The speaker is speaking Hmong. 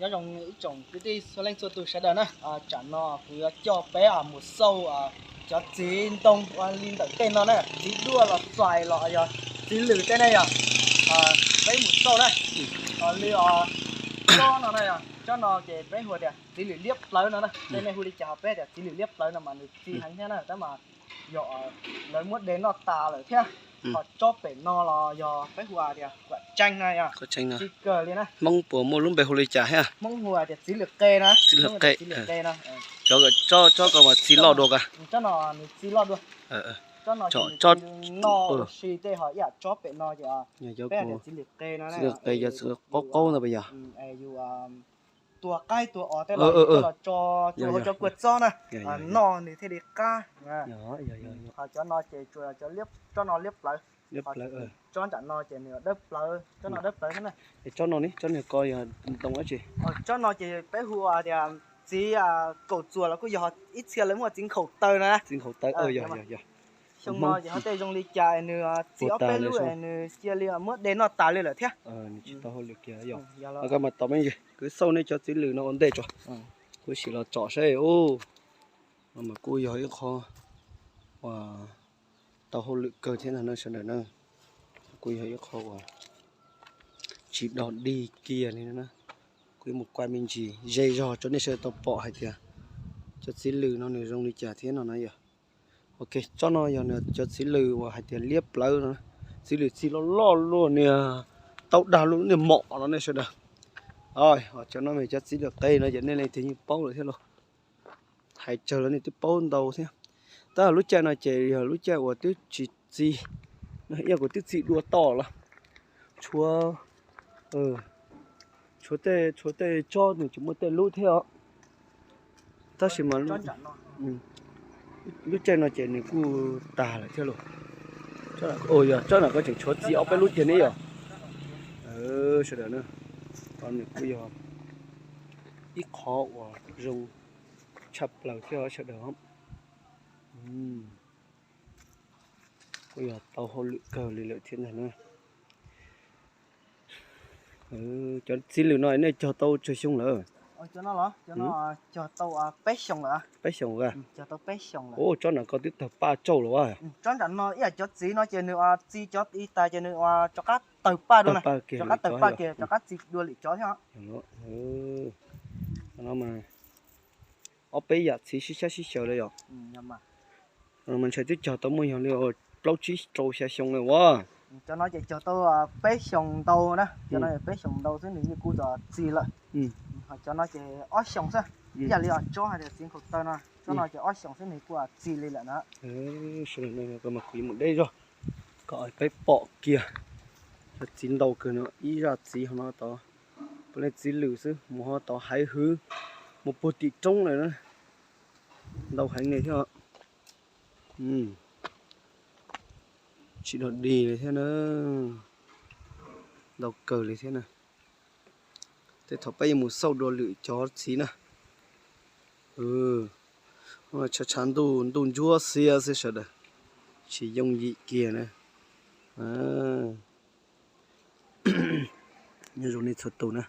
Nyob zoo ib tsoom kwv tij txhua leej txhua tus sawv daws na, tsam no kuv yuav coj peb mus xauj cov txiv ntoo ua li ntawm tej no na, txiv duaj los txais los yog txiv lwm tej na yog, peb mus xauj na. Li tsob no na yog, tsob no ces peb hu tias txiv lwm liab plawv no na, tej nej hu li cas ho peb tias txiv lwm liab plawv no mas nws txi heev thiab na, tab mas yog lawv muab de noj tas lawm thiab. Ho tsob pem no los yog peb hu tias kuam tseeg na yog, txi kawg li na. Hmoob puas muaj lub npe hu li cas thiab? Hmoob hu tias txiv lwm qe na. Txiv lwm qe. Txiv lwm qe no. Tsob ko mas txi loj dua ka. Tsob no nws txi loj dua. Tsob no txi noj ua si tej ho ib yam tsob pem no ces peb tias txiv lwm qe no. Txiv lwm qe yog txiv qaub qaub ntawd pas yog? Yus tua qaib tua os tej los coj los tso, tso hauv tsob kua txob na, noj nws thiaj li qab. Ho cov no ces tsuas yog tsob no liab plawv. Tsob nram no ces nws dawb plawv, tsob no dawb plawv xwb na. Tsob no ne, tsob no ko yog ntoo dab tsi? Tsob no ces peb hu tias txiv kaum txuas los kuj yog, ib txhia lawv muaj txiv nkhaus taw na. Txiv nkhaus taw, yog yog yog. Xyoo no ces ho tej zoo li cas nws txi ob peb lub nws cia li muab de noj tas li lawm thiab. Nws tsis tau hauj lwm kiag yog. Koj mas tos me ntsis, kuv xauj nej cov txiv lwm no ua ntej tso, kuv sim los tsom saib. No mas kuj yog ib qho uas tau hauj lwm kawg thiab ntag na sawv daws na. Kuj yog ib qho uas tsis dog dig kiag li na. Kuv yuav mus kuaj me ntsis ze zog rau nej sawv daws tau pom hais tias cov txiv lwm no nws zoo li cas thiab no na yog. Ok, tsob no yog nws cov txiv lwm uas hais tias liab plawv no, txiv lwm txi loj loj luaj niag, tau dag luaj niag mom no nej sawv daws. Cov no mas cov txiv lwm qe no ces nej leej twg yeej paub lawm thiab los, hais tsawg los nej twb paub ntau thiab. Tab lub caij no ces yog lub caij uas twb tsis txi, ib yam kuv twb txi dua tom los, tshuav, tshuav tej, tshuav tej tsob nws tsis muaj tej lub thiab os. Tab sis mas lub caij no ces nws kuj tag lawm thiab los. Yog tsob no ko tseem tshuav txi ob peb lub tiag ne yog. Sawv daws na, nws kuj yog ib qho uas zoo tshaj plaws thiab sawv daws. Kuj yog tau hauj lwm kawg li lawm thiab ntag na. Cov txiv lwm no nej cog tau tsawg xyoo lawm? Cov no los cov no cog tau peb xyoos lawm. Peb xyoos a? Cog tau peb xyoos lawm. Tsob nram ko twb tawg paj tsauj lawm a? Tsob nram no ib yam cov txiv no ces nws txi cov ib tas ces nws rov qab tawg paj dua na. Rov qab tawg paj kiag rov qab txi dua lwm cov thiab. Ob peb yam txiv sib sab sib xyaw li yom. Mas ntshai twb cog tau muaj yog li plaub tsib rau xya xyoo li ua. Cov no ces cog tau peb xyoos ntau na, cov no peb xyoos ntau xwb nws yeej kuj txi lawm. Ho cov no ces ob xyoos xwb, ib yam li tsob hais tias txiv nkhaus taw no, tsob no ces ob xyoos xwb nws kuj txi li lawm na. Sawv daws, kuv yuav mus deb zog kom peb pom kiag. Cov txiv ntau kawg no, ib zaj txiv ho no tod, puav leej txiv lwm xwb, mus ho tod haiv hwv, mus puag tim roob lawm na. Ntau heev li thiab. Tsis dog dig li thiab na. Ntau kawg li thiab na. Tej thaum peb yuav mus xauj dua lwm cov txiv na. Tshav tshav ntuj, ntuj ntsuab xiab xwb sawv daws, tsis yooj yim kiag na. Nyob zoo nej txhua tus na.